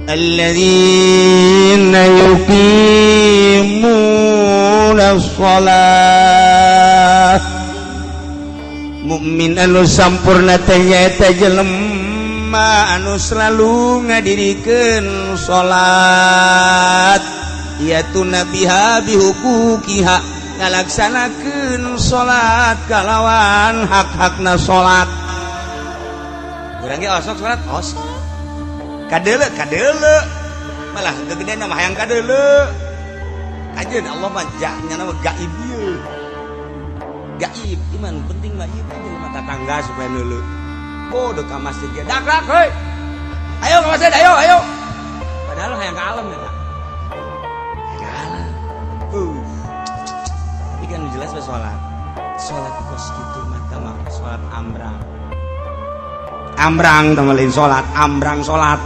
Alladzina yuqimuna shalah. Mukmin anu sampurna teh nyaeta jelema anu selalu ngadirikeun salat, yatuna biha bihuquqiha, ngalaksanakeun salat kalawan hak-hakna salat. Urang ge osok salat, osok kadeule kadeule, malah gegedean mah hayang kadeule. Kajeun Allah mah nya mah gaib ieu, gaib iman penting mah ieu jelema tatangga supaya neuleu. Oh, ka masjid ge dak dak, heuy, ayo ke masjid, ayo ayo, padahal hayang ka alam eta, hayang ka alam. Tapi kan jelas we salat, salat kos kitu mah mah salat ambrang ambrang, teh lain salat ambrang salat.